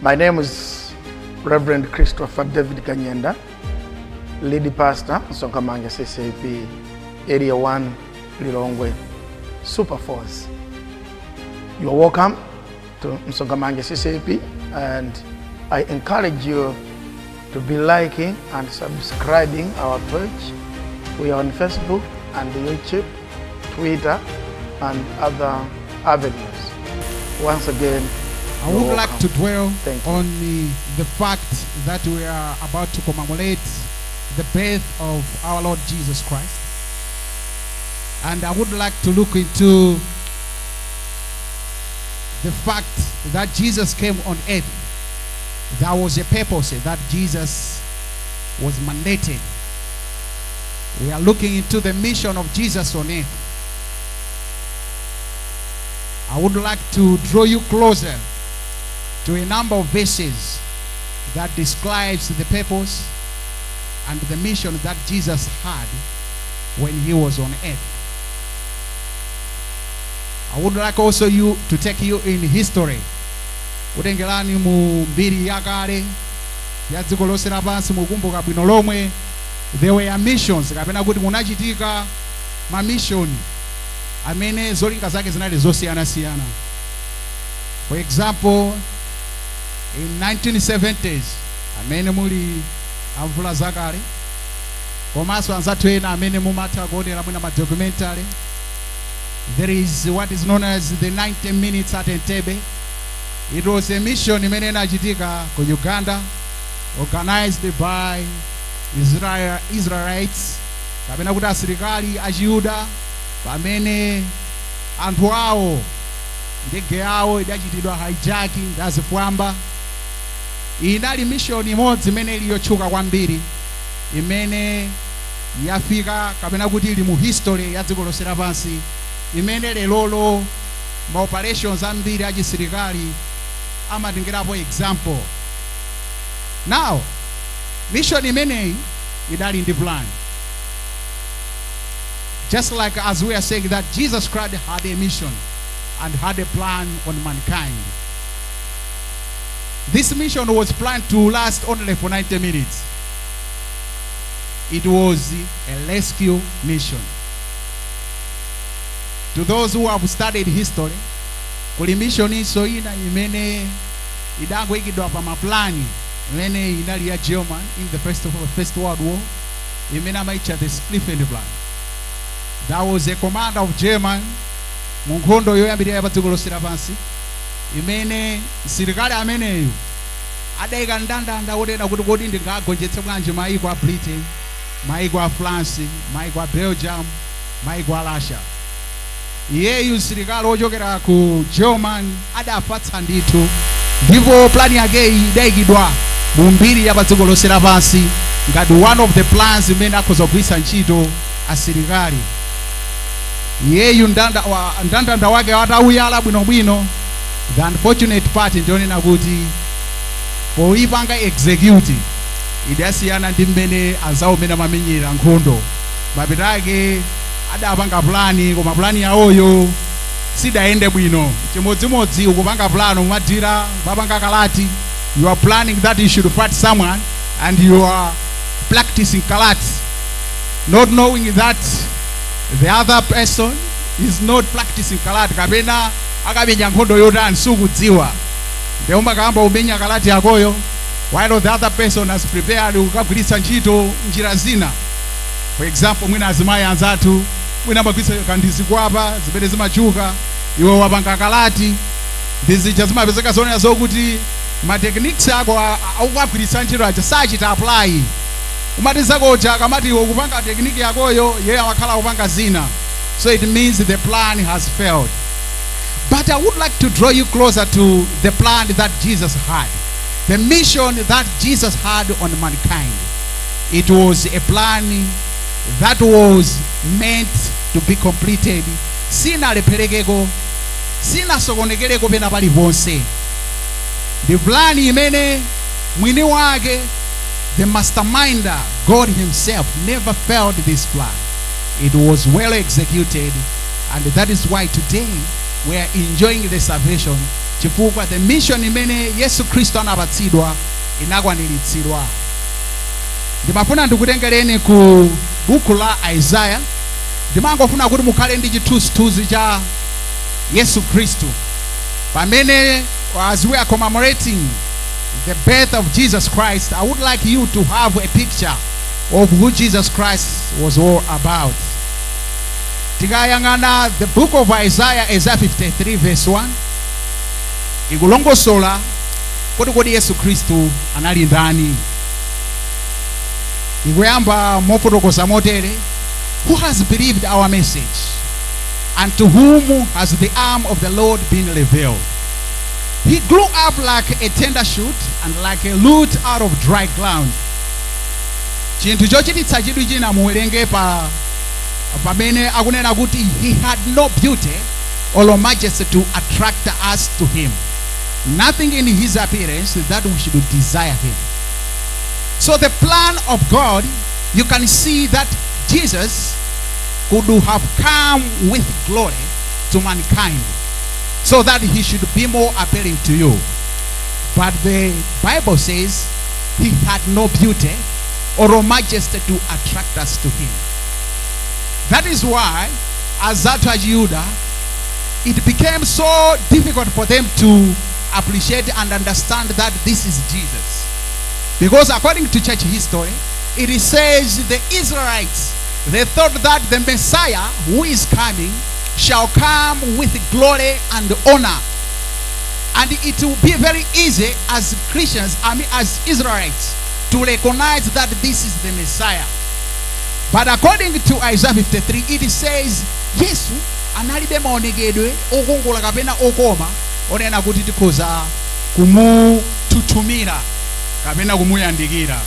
My name is Reverend Christopher David Kanyenda, lead pastor, Msonkhamanja CCAP, Area 1, Lilongwe, Super Force. You are welcome to Msonkhamanja CCAP, and I encourage you to be liking and subscribing our page. We are on Facebook and YouTube, Twitter, and other avenues. Once again, I you're would like welcome. To dwell Thank you. On the fact that we are about to commemorate the birth of our Lord Jesus Christ. And I would like to look into the fact that Jesus came on earth. There was a purpose that Jesus was mandated. We are looking into the mission of Jesus on earth. I would like to draw you closer to a number of verses that describes the purpose and the mission that Jesus had when he was on earth. I would like also you to take you in history, kutengerani mu mbiri yakale ya dziko lonse lapansi. Mukumbuka bwino lomwe there were missions, kapena kuti munachitika ma mission amene zolinga zake zinali zosiyanasiyana. For example, in 1970s, amene muli amvula zakale komanso anzathu ena amene mumatha kuonera mwina ma documentary, there is what is known as the 90 Minutes at Entebbe. It was a mission imene inachitika ku Uganda, organized by Israelites, kapena kuti asilikali achiyuda, pamene anthu awo, ndege yawo idachitidwa hijack ndi azifwamba. Inali mission imodzi imene ili yotchuka kwambiri, imene yafika, kapena kuti ili mu history ya dziko lonse lapansi, imene lerolo ma operations ambiri achisilikali amatengerapo example. Now, mission imeneyi idali ndi plan, just like as we are saying that Jesus Christ had a mission and had a plan on mankind. This mission was planned to last only for 90 minutes. It was a rescue mission. To those who have studied history, kuli mission inso ina imene idangoyikidwa pa maplani, imene inali ya German in the First World War, imene amaitcha the Schlieffen Plan. That was a commander of German mu nkhondo yoyambirira pa dziko lonse lapansi, imene msilikali ameneyu adayika mndandanda wonena kuti kodi ndingagonjetse bwanji maiko a Britain, maiko a France, maiko a Belgium, maiko a Russia. Iyeyu msilikali wochokera ku German adafatsa ndithu, ndipo plani yakeyi idayikidwa mu mbiri ya pa dziko lonse lapansi ngati one of the plans imene akhoza kugwiritsa ntchito asilikali. Iyeyu ndandanda wake atawuyala bwinobwino, the unfortunate part ndionena kuti poyipanga execute idasiyana ndi mmene anzawo mmene amamenyera nkhondo. Mapeto ake adapanga plani, koma plani yawoyo sidayende bwino. Chimodzimodzi ukupanga plan, umadira mapanga karate. You are planning that you should fight someone and you are practicing karate, not knowing that the other person is not practicing karate, kapena akamenya nkhondo yotani sukudziwa. Ndiye umakamba umenya karate yakoyo while the other person has prepared kukagwiritsa ntchito njira zina. For example, mwina azimayi anzathu mwina amagwiritsa kandizikwapa zimene zimachuka. Iwe wapanga karate, ndizija zimapezeka zonena zokuti ma techniques ako ukagwiritsa ntchito aja sachita apply. Umati zakoja akamati iwe ukupanga technique yakoyo, iye amakhala kupanga zina. So it means the plan has failed. But I would like to draw you closer to the plan that Jesus had, the mission that Jesus had on mankind. It was a plan that was meant to be completed. Sinalepherekeko, sinasokonekereko pena paliponse. Ndi plan imene mwini wake, the masterminder, God himself, never failed this plan. It was well executed, and that is why today we are enjoying the salvation Chifukwa the mission imene Yesu Khristu anapatsidwa inakwaniritsidwa. Ndimafuna ndikutengereni ku buku la Isaya. Ndimangofuna kuti mukhale ndi chithunzithunzi cha Yesu Khristu pamene, as we are commemorating the birth of Jesus Christ, I would like you to have a picture of who Jesus Christ was all about. Tikayang'ana the book of Isaiah, Isaiah 53 verse 1 ikulongosola kuti kodi Yesu Khristu anali ndani. Ikuyamba mofotokoza motere: "Who has believed our message, and to whom has the arm of the Lord been revealed? He grew up like a tender shoot and like a root out of dry ground." Chinthu chochititsa chidwi china, muwerenge pa pamene akunena kuti he had no beauty or majesty to attract us to him, nothing in his appearance that we should desire him. So the plan of God, you can see that Jesus could have come with glory to mankind so that he should be more appealing to you. But the Bible says he had no beauty or majesty to attract us to him. That is why, as Achiyuda, it became so difficult for them to appreciate and understand that this is Jesus. Because according to church history, it says the Israelites, they thought that the Messiah who is coming shall come with glory and honor. And it will be very easy as Christians, I mean as Israelites, to recognize that this is the Messiah. But according to Isaiah 53, it says Yesu analibe maonekedwe okongola kapena okoma onena kuti tikhoza kumuthuthumira kapena kumuyandikira.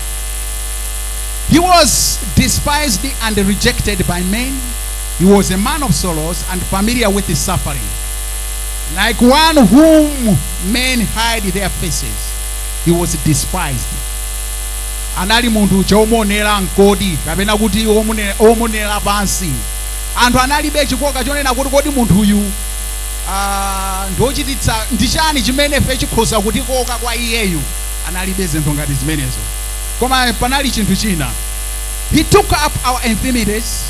He was despised and rejected by men. He was a man of sorrows and familiar with his suffering. Like one whom men hide their faces, he was despised. Anali munthu chomuonera mkodi kapena kuti omuonera pansi. Anthu analibe chikoka chonena kuti kodi munthuyu ndiochititsa ndi chani chimene ife chikhoza kutikoka kwa iyeyu. Analibe zinthu ngati zimenezo, koma panali chinthu china. He took up our infirmities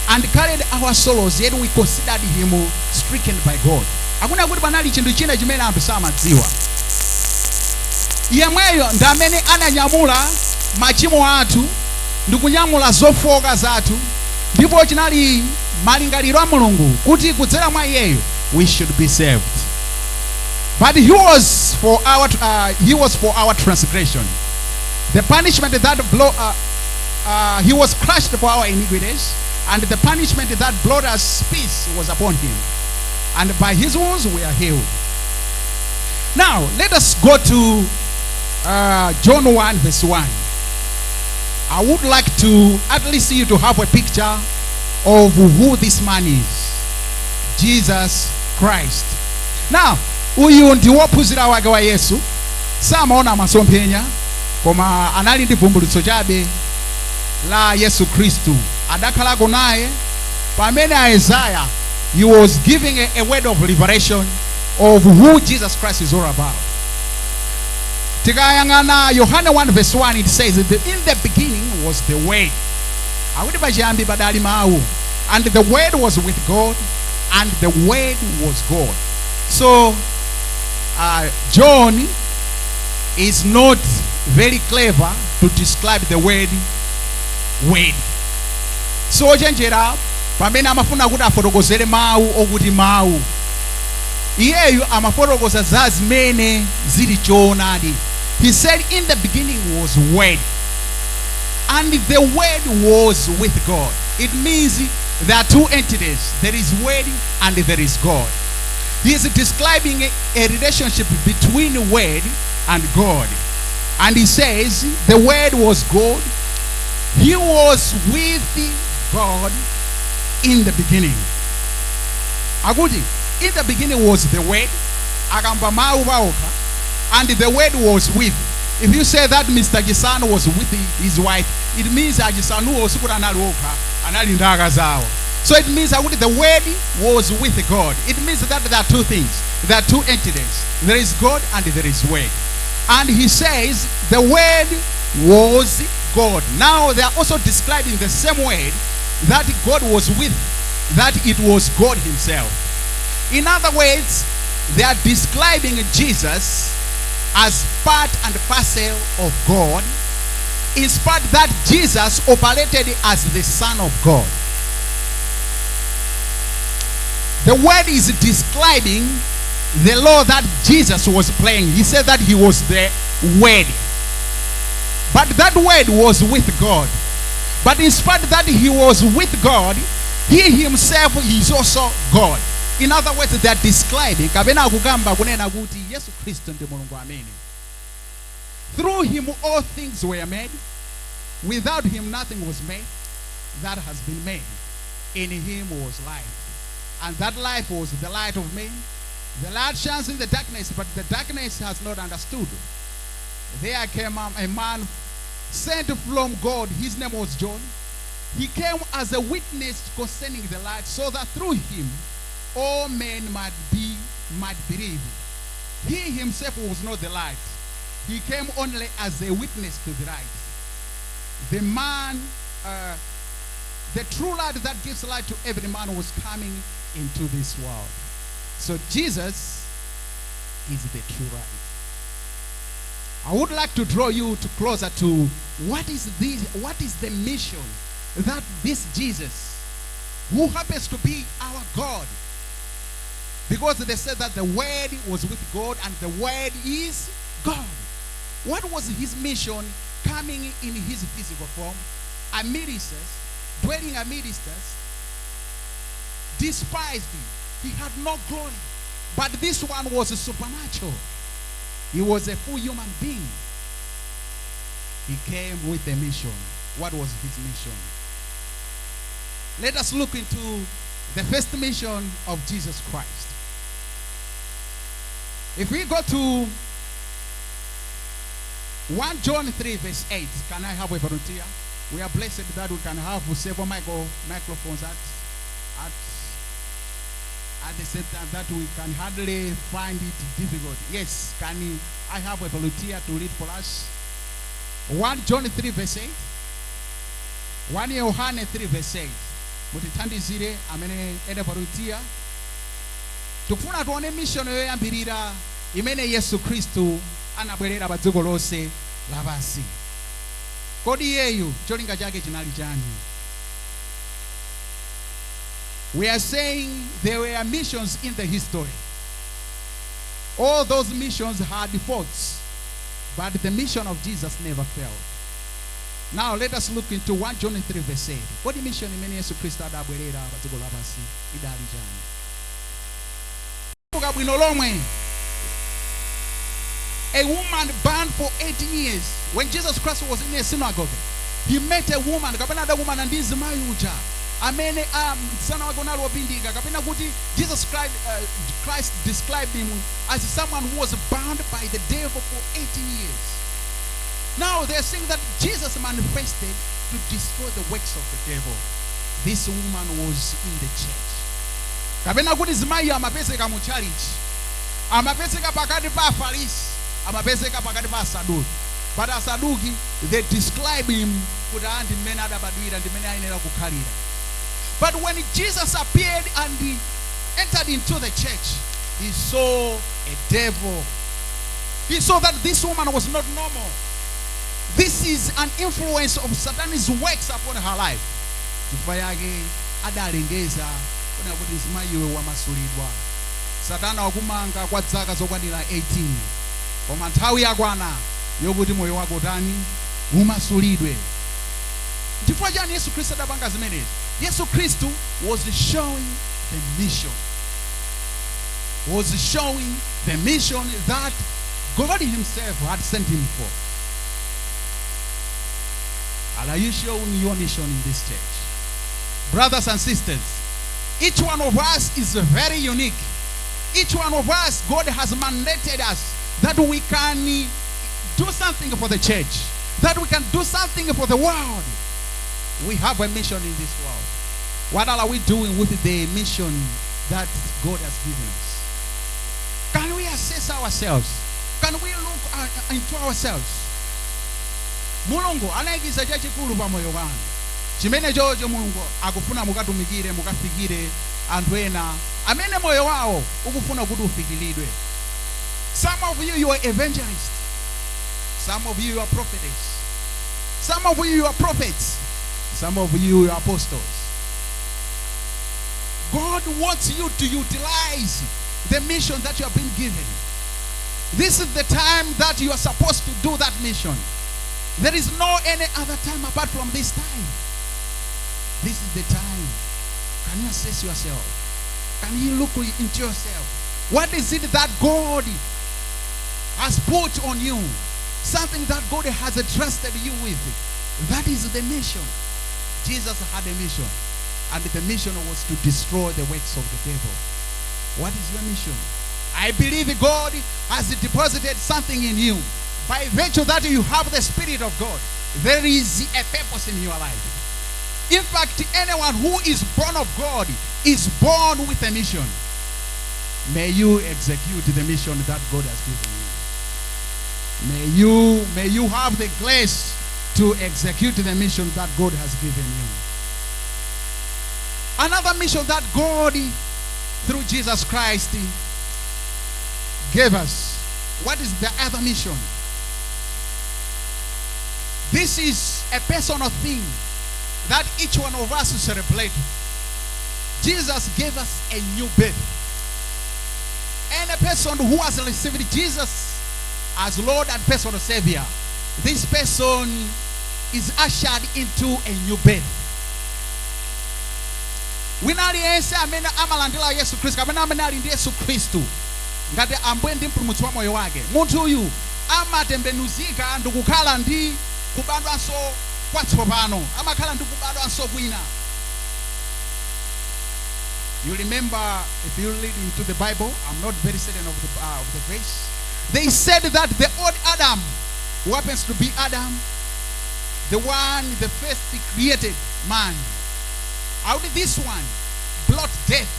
and carried our sorrows, yet we considered him stricken by God. Akunena kuti panali chinthu china chimene anthu samadziwa. Yemweyo ndi amene ananyamula machimo athu ndi kunyamula zofoka zathu, ndipo chinali malingaliro a Mulungu kuti kudzera mwa iyeyo we should be saved. But he was for our transgression, the punishment that blow he was crushed for our iniquities, and the punishment that brought us peace was upon him, and by his wounds we are healed. Now let us go to John 1 verse 1. I would like to at least you to have a picture of who this man is, Jesus Christ. Now uyu ndi wophunzira wake wa Yesu. Samaona masomphenya, koma anali ndi vumbulutso chabe la Yesu Khristu. Adakhalako naye pamene Isaiah, he was giving a word of revelation of who Jesus Christ is all about. Tikayang'ana Yohane 1 verse 1, it says that in the beginning was the Word. Akuti pachiyambi padali Mawu, and the Word was with God, and the Word was God. So John is not very clever to describe the word "word". So ochenjera pamene amafuna kuti afotokozere mawu okuti mawu, iyeyu amafotokoza za zimene zili choonadi. He said in the beginning was Word, and the Word was with God. It means there are two entities. There is Word and there is God. He is describing a relationship between Word and God, and he says the Word was God. He was with God in the beginning. Akuti in the beginning was the Word. Akamba mawu paokha, and the Word was with. If you say that Mr. Chisanu was with his wife, it means achisanuwo sikuti anali okha, anali ndi akazawo. So it means that the Word was with God. It means that there are two things. There are two entities. There is God and there is Word. And he says the Word was God. Now they are also describing the same Word that God was with, that it was God himself. In other words, they are describing Jesus as part and parcel of God, in spite that Jesus operated as the Son of God. The Word is describing the role that Jesus was playing. He said that he was the Word. But that Word was with God. But in spite that he was with God, he himself is also God. In other words, they are describing, kapena akukamba kunena kuti Yesu Khristu ndi Mulungu amene. Through him all things were made. Without him nothing was made that has been made. In him was life. And that life was the light of men. The light shines in the darkness, but the darkness has not understood. There came a man sent from God. His name was John. He came as a witness concerning the light, so that through him all men might believe. He himself was not the light. He came only as a witness to the light. The man, the true light that gives light to every man was coming into this world. So Jesus is the true light. I would like to draw you to closer to what is this, what is the mission that this Jesus, who happens to be our God, because they said that the Word was with God and the Word is God. What was his mission coming in his physical form, amidst us, dwelling amidst us, despised him? He had no glory. But this one was supernatural. He was a full human being. He came with a mission. What was his mission? Let us look into the first mission of Jesus Christ. If we go to 1 John 3 verse 8, can I have a volunteer? We are blessed that we can have several microphones at the same time that we can hardly find it difficult. Yes, can I have a volunteer to read for us? 1 John 3 verse 8. 1 Yohane 3 verse 8. Mutithandizire amene ene volunteer. Tikufuna tione mission yoyambirira imene Yesu Khristu anabwerera pa dziko lonse lapansi. Kodi iyeyu cholinga chake chinali chani? We are saying there were missions in the history. All those missions had faults, but the mission of Jesus never failed. Now let us look into 1 John 3 verse 8. Kodi mission imene Yesu Khristu adabwerera pa dziko lapansi idali chani? Bwino lomwe. A woman bound for 18 years. When Jesus Christ was in a synagogue, he met a woman, kapena adakumana ndi mzimayi uja amene msana wake unali wopindika, kapena kuti Jesus Christ described him as someone who was bound by the devil for 18 years. Now they are saying that Jesus manifested to destroy the works of the devil. This woman was in the church. Kapena kuti mzimayi amapezeka mu church, amapezeka pakati pa Afarisi, amapezeka pakati pa Asaduki. But Asaduki, they describe him kuti ndi mmene adabadwira, ndi mmene ayenera kukhalira. But when Jesus appeared and he entered into the church, he saw a devil. He saw that this woman was not normal. This is an influence of Satan's works upon her life. Chifukwa yake adalengeza kuna kuti mzimayiwe wamasulidwa. Satana wakumanga kwa zaka zokwanira 18. Koma nthawi yakwana yokuti moyo wako tani umasulidwe. Chifukwa chani Yesu Khristu adapanga zimenezi? Yesu Khristu was showing the mission. Was showing the mission that God himself had sent him for. And are you showing your mission in this church? Brothers and sisters, each one of us is very unique. Each one of us, God has mandated us that we can do something for the church, that we can do something for the world. We have a mission in this world. What are we doing with the mission that God has given us? Can we assess ourselves? Can we look into ourselves? Mulungu anayikiza chachikulu pa moyo wanu chimene chocho Mulungu akufuna mukatumikire, mukafikire anthu ena amene moyo wawo ukufuna kuti ufikiridwe. Some of you, you are evangelists. Some of you, you are prophetess. Some of you, you are prophets. Some of you, you are apostles. God wants you to utilize the mission that you have been given. This is the time that you are supposed to do that mission. There is no any other time apart from this time. This is the time. Can you assess yourself? Can you look into yourself? What is it that God has put on you? Something that God has entrusted you with. That is the mission. Jesus had a mission. And the mission was to destroy the works of the devil. What is your mission? I believe God has deposited something in you. By virtue that you have the Spirit of God, there is a purpose in your life. In fact, anyone who is born of God is born with a mission. May you execute the mission that God has given you. May you have the grace to execute the mission that God has given you. Another mission that God, through Jesus Christ, gave us. What is the other mission? This is a personal thing that each one of us celebrate. Jesus gave us a new birth. And a person who has received Jesus as Lord and personal Savior, this person is ushered into a new birth. Wina aliyense amene amalandira Yesu Khristu kapena amene ali ndi Yesu Khristu ngati Ambuye ndi Mpulumutsi wa moyo wake, munthu uyu amatembenuzika ndikukhala ndi kubadwanso kwatsopano, amakhala ndi kubadwanso kwina. You remember, if you read into the Bible, I'm not very certain of the verse. They said that the old Adam, who happens to be Adam, the one, the first created man, out of this one brought death.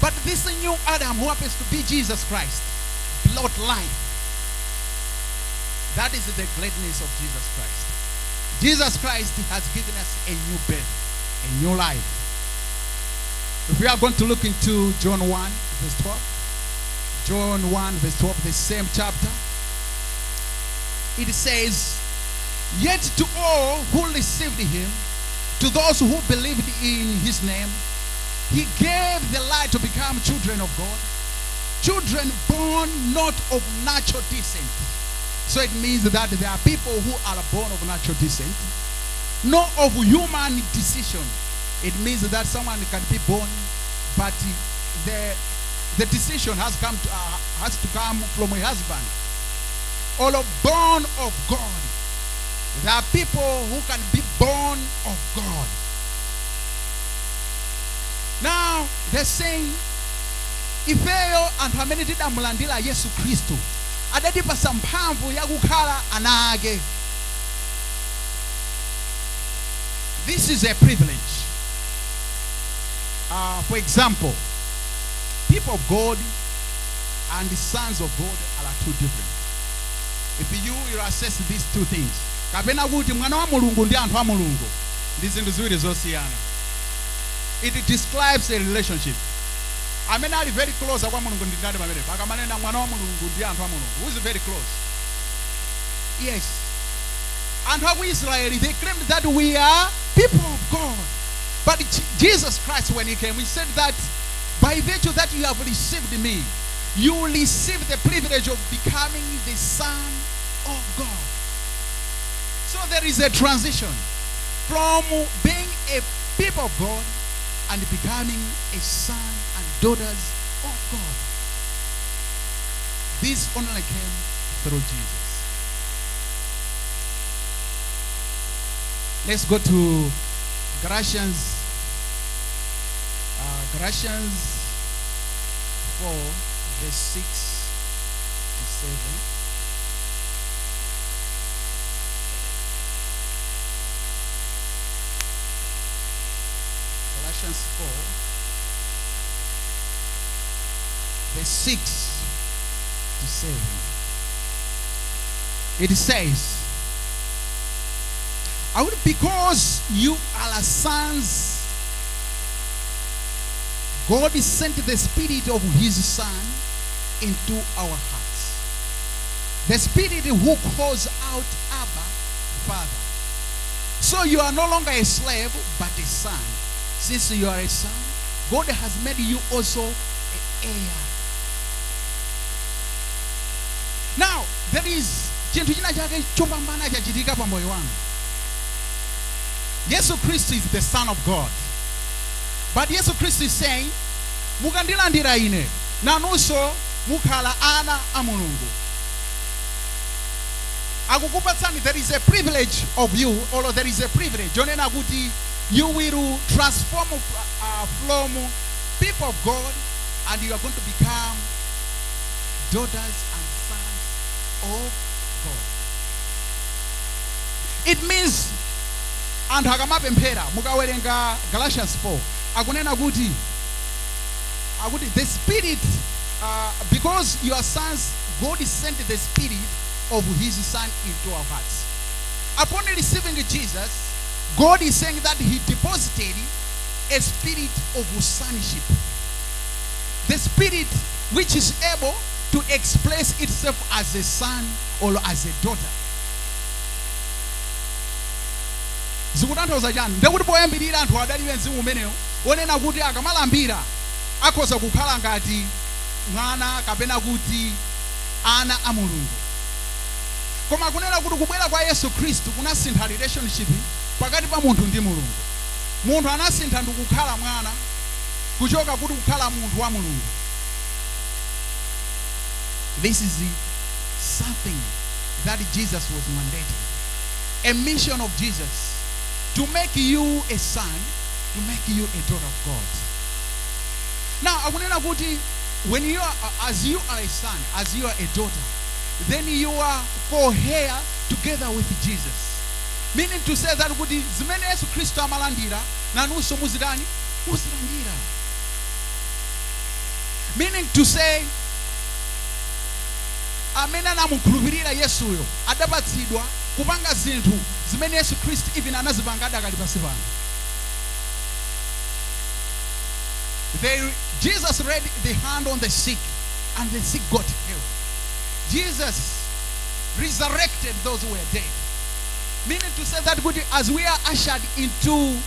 But this new Adam, who happens to be Jesus Christ, brought life. That is the greatness of Jesus Christ. Jesus Christ has given us a new birth, a new life. If we are going to look into John 1, verse 12, John 1, verse 12, the same chapter, it says, "Yet to all who received him, to those who believed in his name, he gave the right to become children of God, children born not of natural descent." So it means that there are people who are born of natural descent, not of human decision. It means that someone can be born, but the decision has to come from a husband. Or born of God. There are people who can be born of God. Now, they're saying, ifeyo anthu amene tidamulandira Yesu Khristu adatipasa mphamvu yakukhala ana ake. This is a privilege. For example, people of God and the sons of God are two different. If you will assess these two things, kapena kuti mwana wa Mulungu ndi anthu a Mulungu ndi zinthu ziwiri zosiyana. It describes a relationship. Amene ali very close kwa Mulungu ndi ndani pamenepo? Akamanena mwana wa Mulungu ndi anthu a Mulungu, who is very close? Yes, anthu aku Israeli, they claimed that we are people of God. But Jesus Christ, when he came, he said that by virtue that you have received me, you will receive the privilege of becoming the son of God. So there is a transition from being a people of God and becoming a son and daughters of God. This only came through Jesus. Let's go to Galatians, Galatians 4, verse 6 to 7. Galatians 4 verse 6 to 7. It says, I would, because you are sons, God sent the Spirit of His Son into our hearts. The Spirit who calls out, "Abba, Father." So you are no longer a slave, but a son. Since you are a son, God has made you also an heir. Now, there is chinthu china chake chopambana chachitika pa moyo wanu. Yesu Christ is the Son of God. But Yesu Christ is saying, "Mukandilandira ine, nanunso mukhala ana a Mulungu." Akukupatsani, there is a privilege of you, or there is a privilege yonena kuti you will transform from people of God and you are going to become daughters and sons of God. It means anthu akamapemphera, mukawerenga Galatians 4, akunena kuti, akuti the Spirit, because you are sons, God sent the Spirit of His Son into our hearts. Upon receiving Jesus, God is saying that He deposited a spirit of sonship, the spirit which is able to express itself as a son or as a daughter. Zikutanthauza chani? Ndekuti poyambirira anthu adalibe mzimu umenewo wonena kuti akamalambira akhoza kukhala ngati mwana kapena kuti ana a Mulungu. Koma kunena kuti kubwera kwa Yesu Khristu kunasintha relationship pakati pa munthu ndi Mulungu. Munthu anasintha ndi kukhala mwana, kuchoka kuti kukhala munthu wa Mulungu. This is something that Jesus was mandating, a mission of Jesus to make you a son, to make you a daughter of God. Now akunena kuti when you are, as you are a son, as you are a daughter, then you are co-heir together with Jesus. Meaning to say that kuti zimene Yesu Khristu amalandira, nanunso muzitani? Muzilandira. Meaning to say, amene anamukhulupirira Yesuyo adapatsidwa kupanga zinthu zimene Yesu Khristu even anazipanga adakali pansi pano. Jesus laid the hand on the sick and the sick got healed. Jesus resurrected those who were dead. Meaning to say that good, as we are ushered into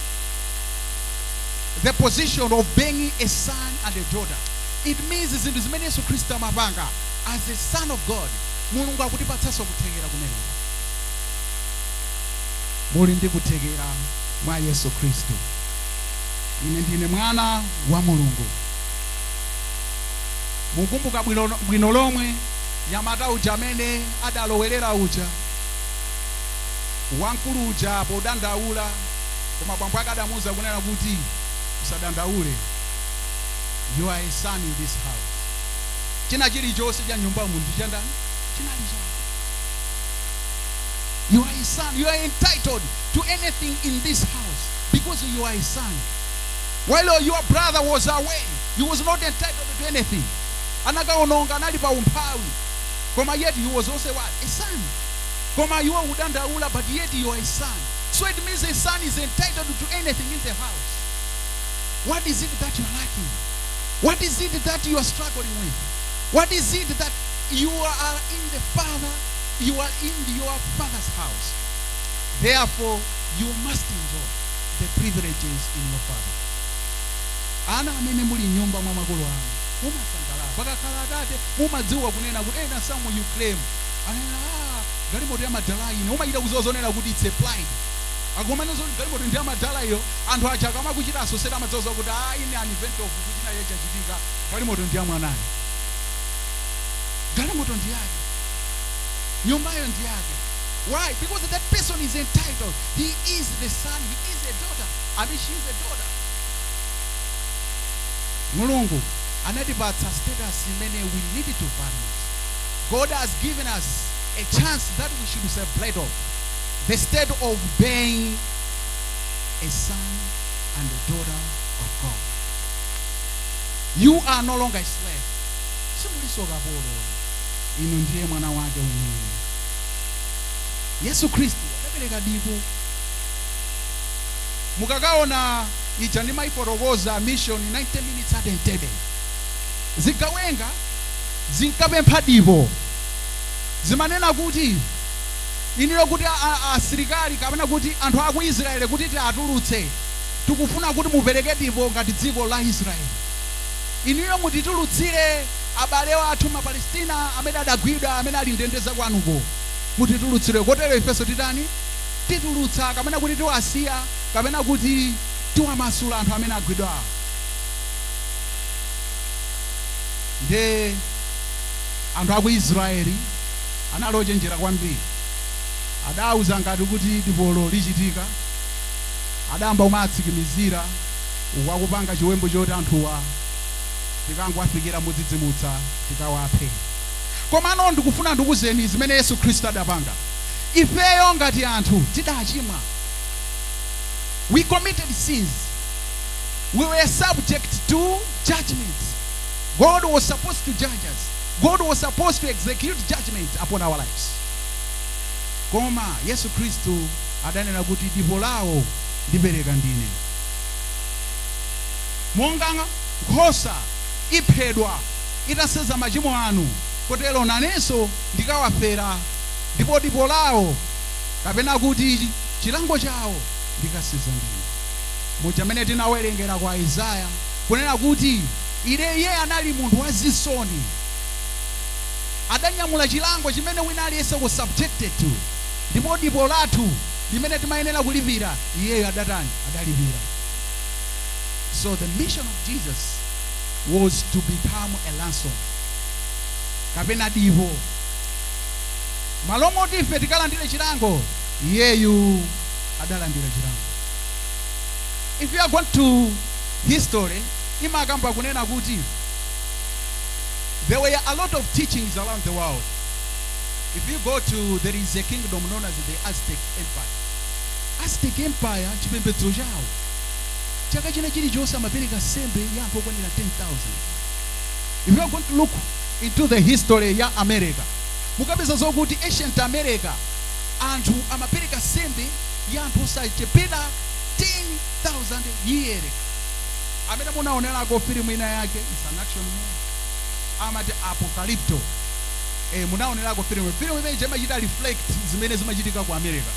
the position of being a son and a daughter, it means zinthu zimene Yesu Khristu amapanga as a son of God, Mulungu akutipatsanso kuthekera kumeneko. Muli ndi kuthekera mwa Yesu Khristu. Ine ndine mwana wa Mulungu. Mukumbuka bwino lomwe nyamata uja amene adalowerera uja, wamkulu uja, podandaula, koma bambo ake adamuwuza kunena kuti, "Usadandaule, you are a son in this house. China chilichonse cha nyumba mu ndi chandani? Chinali chako. You are a son. You are entitled to anything in this house because you are a son. While your brother was away, he was not entitled to anything. Anakaononga, anali pa umphawi, koma yet he was also what? A son. Koma iwe udandaula, but yet you are a son. So it means a son is entitled to anything in the house. What is it that you are lacking? What is it that you are struggling with? What is it that you are in the father, you are in your father's house? Therefore, you must enjoy the privileges in your father." Ana amene muli nyumba mwa makolo anu mumasangalala pakakhala atate. Mumadziwa kunena kuti ena some you claim, anena, "Ah, galimoto ya madala ine." Umachita kuziwa zonena kuti it's a pride akomane zoti galimoto ndi amadala iyo. Anthu aja akamakuchita associate amadziwa kuti, ah, ine an event of kuti china chachitika, galimoto ndi ya mwanayo, galimoto ndi yake, nyumbayo ndi yake. Why? Because that person is entitled. He is the son, he is a daughter, I mean, she is a daughter. Mulungu anatipatsa status imene we need to value. God has given us a chance that we should celebrate of the state of being a son and a daughter. of God. You are no longer a slave. Simuliso kapolo, inu ndiye mwana wake weniweni. Yesu Khristu adapereka dipo. Mukakaona ija ndimayifotokoza, mission 90 Minutes at Entebbe, zigawenga zinkapempha dipo. Zimanena kuti iniro kuti asilikali kapena kuti anthu aku Israeli kuti tiatulutse, tikufuna kuti mupereke dipo ngati dziko la Israeli. Inuyo mutitulutsire abale athu Mapalestina amene adagwidwa, amene ali ndende zakwanuko, mutitulutsire. Kotero ifenso titani? Titulutsa kapena kuti tiwasiya kapena kuti tiwamasula anthu amene agwidwa. Nde anthu aku Israeli anali ochenjera kwambiri. Adauza ngati kuti dipolo lichitika, adayamba kumatsikimizira wakupanga chiwembu choti anthuwa tikangowafikira modzidzimutsa tikawaphe. Komano ndikufuna ndikuzeni zimene Yesu Khristu adapanga. Ifeyo ngati anthu tidachimwa. We committed sins. We were subject to judgment. God was supposed to judge us. God was supposed to execute judgment upon our lives. Koma Yesu Khristu adanena kuti dipo lawo ndipereka ndine. Monga nkhosa iphedwa itasenza machimo anu, kotero nanenso ndikawafera, ndipo dipo lawo kapena kuti chilango chawo ndikasenza ndine. Muja amene tinawerengera kwa Isaya kunena kuti ine iye anali munthu wazisoni, adanyamula chilango chimene wina aliyense was subjected to, ndipo dipo lathu limene timayenera kulipira iyeyo adatani? Adalipira. So the mission of Jesus was to become a ransom kapena dipo. Malo moti ife tikalandire chilango, iyeyu adalandira chilango. If you are going to history, imakamba kunena kuti there were a lot of teachings around the world. If you go to, there is a kingdom known as the Aztec Empire. Aztec Empire, chipembedzo chawo, chaka china chilichonse amapereka nsembe ya anthu okwanira 10,000. If you are going to look into the history ya America, mukapeza zokuti ancient America anthu amapereka nsembe ya anthu osachepera 10,000 year. Amene munaonerako filimu ina yake, it's an action movie, amati Apocalypto, munaonerako filimu imene imachita reflect zimene zimachitika ku America.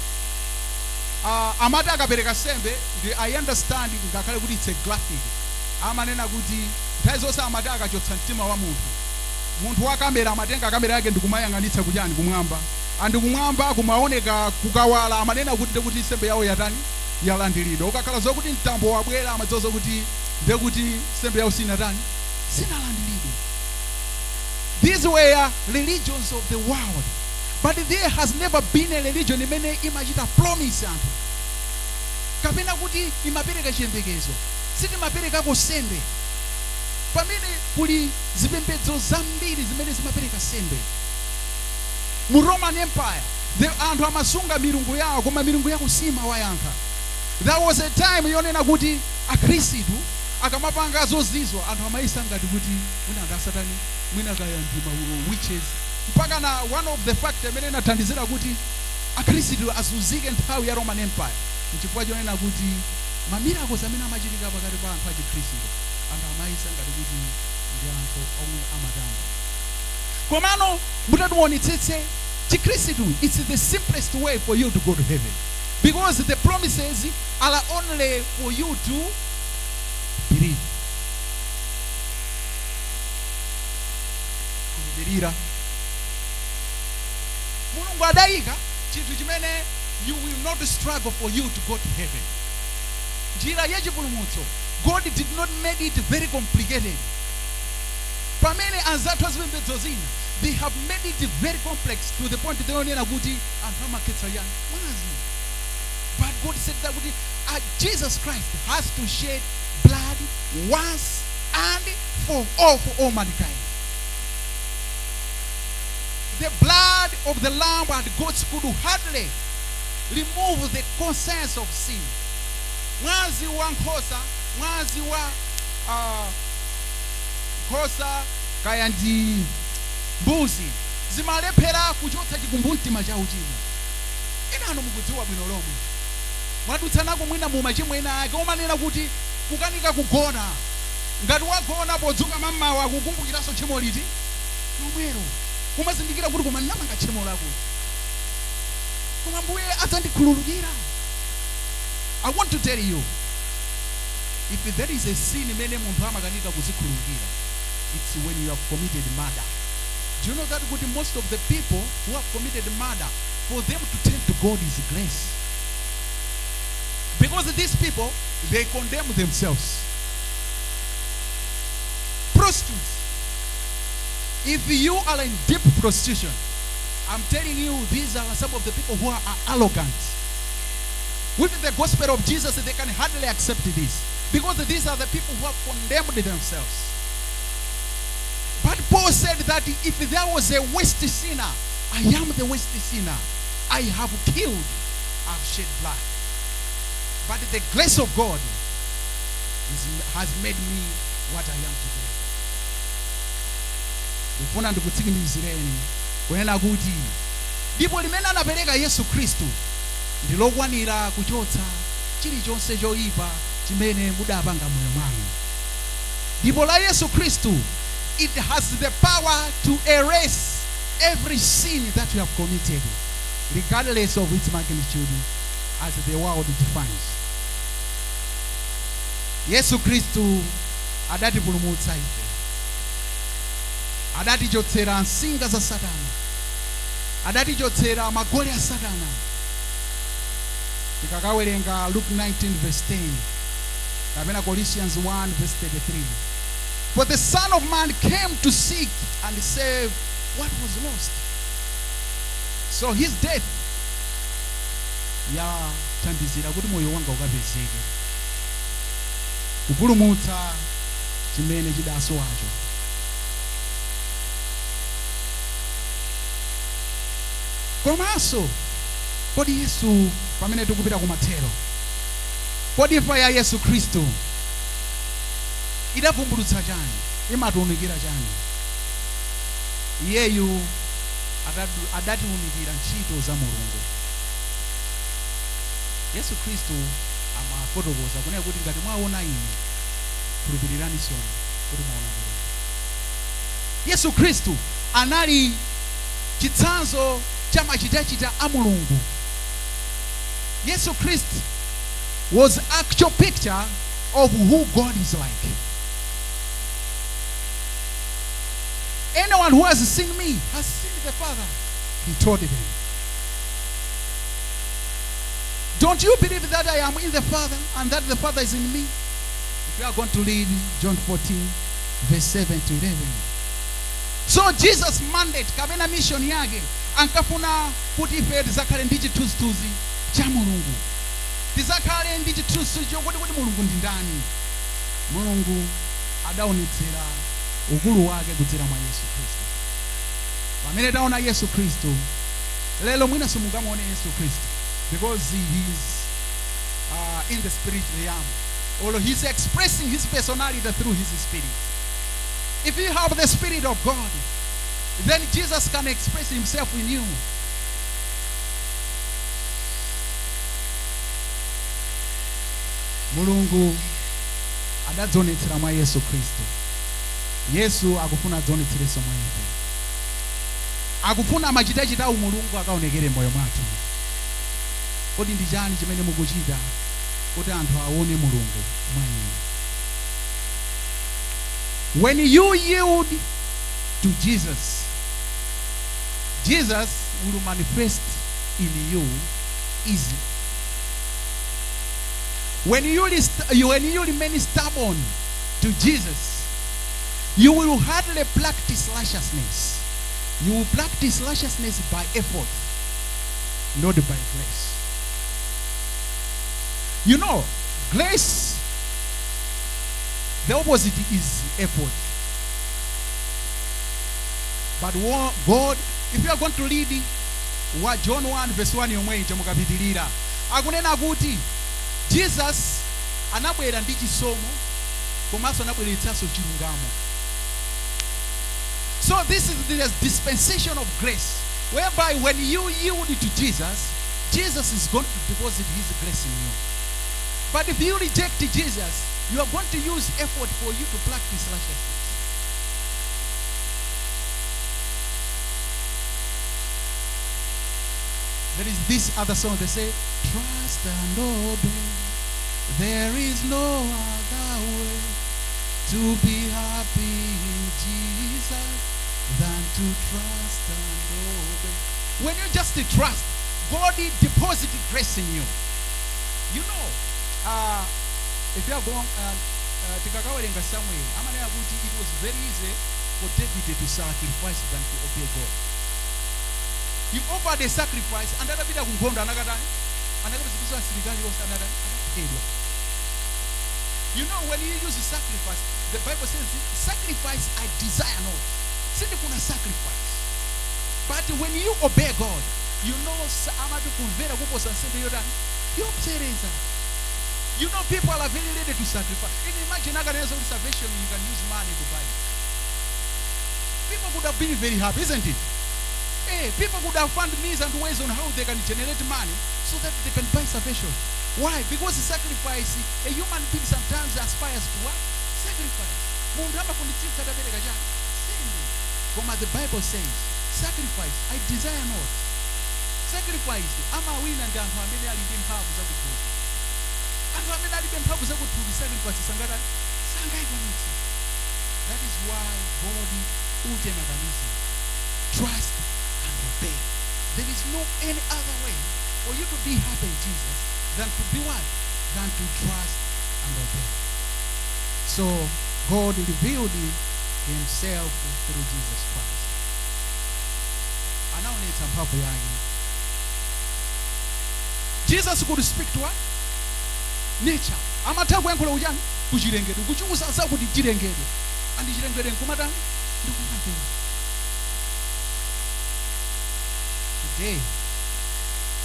Amati akapereka sembe ndi, I understand, ngakhale kuti it's a graphic, amanena kuti nthawi zonse amati akachotsa mtima wa munthu, munthu wa kamera amatenga kamera yake ndikumayang'anitsa kuchani? Kumwamba. And kumwamba kumaoneka kukawala, amanena kuti ndekuti nsembe yawo yatani? Yalandiridwa. Ukakhala zokuti mtambo wabwera, amadziwa zokuti ndekuti nsembe yawo sinatani? Sinalandiridwe. These were religions of the world, but there has never been a religion imene imachita promise anthu kapena kuti imapereka chiyembekezo. Sitimaperekako sembe, pamene kuli zipembedzo zambiri zimene zimapereka sembe. Mu Roman Empire anthu amasunga milungu yawo, koma milungu yawo simawayankha. There was a time yonena kuti Akhristu akamapanga zozizwa, anthu amayisa ngati kuti mwina anthu asatani, mwina kaya ndi ma witches. Mpaka na one of the fact imene inathandizira kuti Akhristu azunzike nthawi ya Roman Empire nchifukwa chonena kuti ma miracles amene amachitika pakati pa anthu achikhristu, anthu amayisa ngati kuti ndi anthu omwe amatamba. Komano mutatiwonetsetse, Chikhristu, it's the simplest way for you to go to heaven, because the promises are only for you to believe, khulupirira. Mulungu adayika chinthu chimene you will not struggle for you to go to heaven, njira yachipulumutso. God did not make it very complicated, pamene anzathu azipembedzo zina, they have made it very complex to the point yonena kuti anthu amakhetsa yani? Mwazi. But God said that kuti Jesus Christ has to shed blood once and for all, for all mankind. The blood of the lamb and goats could hardly remove the conscience of sin. Mwazi wa nkhosa Mwazi wa nkhosa kaya ndi mbuzi zimalephera kuchotsa chikumbumtima cha uchimo. Enanu mukudziwa bwino lomwe mwadutsanako mwina mu machimo ena ake omanena kuti kukanika kugona. Ngati wagona, podzuka mammawa kukumbukiranso tchimo liti lomwero, kumazindikira kuti koma ndinapanga tchimo lakuti, koma Mbuye adzandikhululukira. I want to tell you, if there is a sin imene munthu amakanika kuzikhululukira, it's when you have committed murder. Do you know that kuti most of the people who have committed murder, for them to turn to God is grace, because these people, they condemn themselves. Prostitutes, if you are in deep prostitution, I'm telling you, these are some of the people who are arrogant. With the gospel of Jesus, they can hardly accept this, because these are the people who have condemned themselves. But Paul said that if there was a worst sinner, I am the worst sinner. I have killed, I've shed blood. But the grace of God has made me what I am today. Ndifuna ndikutsimikizireni kunena kuti dipo limene anapereka Yesu Khristu ndi lokwanira kuchotsa chilichonse choyipa chimene mudapanga moyo mwanu. Dipo la Yesu Khristu, it has the power to erase every sin that you have committed, regardless of its magnitude as the world defines. Yesu Khristu adatipulumutsa ife, adatichotsera nsinga za Satana, adatichotsera magoli a Satana. Tikakawerenga Luke 19 verse 10 kapena Colossians 1 verse 33, "For the Son of Man came to seek and save what was lost." So his death yathandizira kuti moyo wanga ukapezeke, kupulumutsa chimene chidasowacho. Komanso kodi Yesu, pamene tikupita kumathero, kodi imfa ya Yesu Khristu idavumbulutsa chani? Imatiunikira chani? Iyeyu adatiunikira ntchito za Mulungu. Yesu Khristu amafotokoza kunena kuti ngati mwaona ine, khulupirirani soni kuti mwaona Mulungu. Yesu Khristu anali chitsanzo cha machitachita a Mulungu. Yesu Khristu was actual picture of who God is like. "Anyone who has seen me has seen the Father," he told them. "Don't you believe that I am in the Father and that the Father is in me?" If you are going to read John 14, verse 7 to 11. So Jesus' mandate kapena mission yake, ankafuna kuti ife tizakhale ndi chithunzithunzi cha Mulungu, tizakhale ndi chithunzithunzi chokuti kuti Mulungu ndi ndani. Mulungu adaonetsera ukulu wake kudzera mwa Yesu Khristu. Pamene taona Yesu Khristu lero, mwina simungamuone Yesu Khristu because he is in the spirit realm, or he's expressing his personality through his spirit. If you have the Spirit of God, then Jesus can express himself in you. Mulungu adadzionetsera mwa Yesu Khristu. Yesu akufuna adzionetserenso mwa ife. Akufuna machitachita awu Mulungu akaonekere m'moyo mwathu. Kodi ndi chani chimene mukuchita kuti anthu aone Mulungu mwa inu? When you yield to Jesus, Jesus will manifest in you easily. When you remain stubborn to Jesus, you will hardly practice righteousness. You will practice righteousness by effort, not by grace. Grace, the opposite is effort. But God, if you are going to read what John 1 verse 1 yomwe ija, mukapitilira, akunena kuti Jesus Anabwera ndi chisomo komanso anabweretsanso chilungamo. So this is the dispensation of grace, whereby when you yield to Jesus, Jesus is going to deposit his grace in you. But if you reject Jesus, you are going to use effort for you to practice righteousness. There is this other song, they say, "Trust and obey, there is no other way to be happy in Jesus than to trust and obey." When you just trust, God deposits grace in you. If you are going, tikakawerenga Samuel, amanena kuti it was very easy for David to sacrifice than to obey God. He offered a sacrifice and atapita ku nkhondo anakatani, anakapezeka asilikali onse anatani, anaphedwa. When you use sacrifice, the Bible says, "Sacrifice I desire not." Sindifuna sacrifice. But when you obey God, amati kumvera kuposa nsembe yotani, yopsereza. People are very ready to sacrifice. And imagine akanena kuti salvation, you can use money to buy it. People could have been very happy, isn't it? Hey, people could have found means and ways on how they can generate money so that they can buy salvation. Why? Because sacrifice, a human being sometimes aspires to what? Sacrifice. Munthu amafunitsitsa atapereka chani? Nsembe. Koma the Bible says, "Sacrifice I desire not." Sacrifice amawina ndi anthu amene ali ndi mphamvu zakuthupi. Anthu amene alibe mphamvu zakuthupi, sacrifice sangatani, sangayikwanitse. That is why God put a mechanism. Trust and obey. There is no any other way for you to be happy in Jesus than to be what? Than to trust and obey. So God revealed himself through Jesus Christ. Anaonetsa mphamvu yake. Jesus could speak to what? Nature. Amatha kuyankhula kuchani? Kuchilengedwe, kuchiuza zakuti chilengedwe. And chilengedwe nkumatani? Ndikumamvera. Today,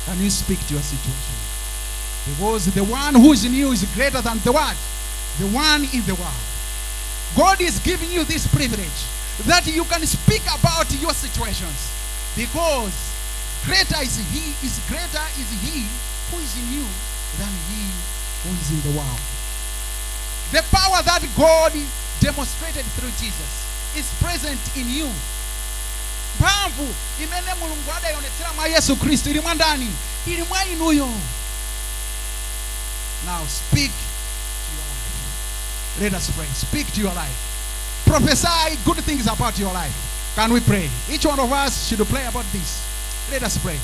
can you speak to your situation? Because the one who is in you is greater than the what? The one in the world. God is giving you this privilege that you can speak about your situations, because greater is he who is in you than he who is in the world. The power that God demonstrated through Jesus is present in you. Mphamvu imene Mulungu adayionetsera mwa Yesu Khristu ili mwa ndani? Ili mwa inuyo. Now speak to your life. Let us pray. Speak to your life. Prophesy good things about your life. Can we pray? Each one of us should pray about this. Let us pray.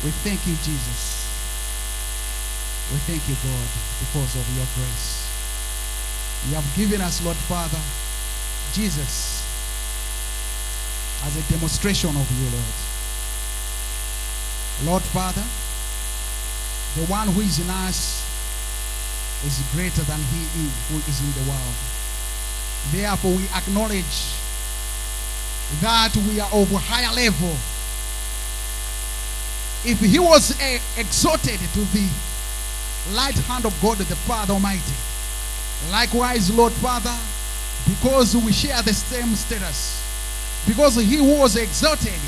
We thank you, Jesus. We thank you, God, because of your grace. You have given us, Lord Father, Jesus, as a demonstration of you, Lord. Lord Father, the one who is in us is greater than he who is in the world. Therefore, we acknowledge that we are of a higher level. If he was exalted to the right hand of God the Father Almighty, likewise, Lord Father, because we share the same status, because he who was exalted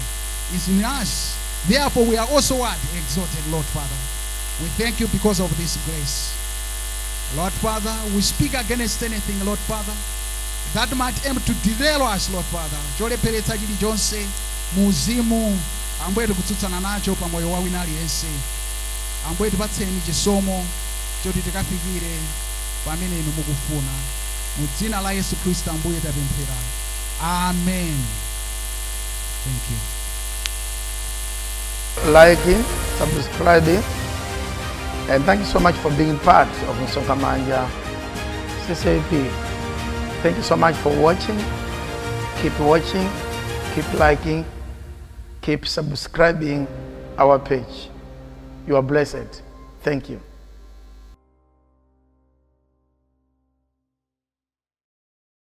is in us, therefore we are also what? Exalted, Lord Father. We thank you because of this grace. Lord Father, we speak against anything, Lord Father, that might aim to derail us, Lord Father. Cholepheretsa chilichonse muuzimu, Ambuye, tikutsutsana nacho pa moyo wa wina aliyense. Ambuye, tipatseni chisomo choti tikafikire pamene inu mukufuna. Mu dzina la Yesu Khristu, Ambuye, tapemphera. Amen. Thank you. Like, subscribe, and thank you so much for being part of Msonkhamanja CCAP. Thank you so much for watching. Keep watching, keep liking, keep subscribing our page. You are blessed. Thank you.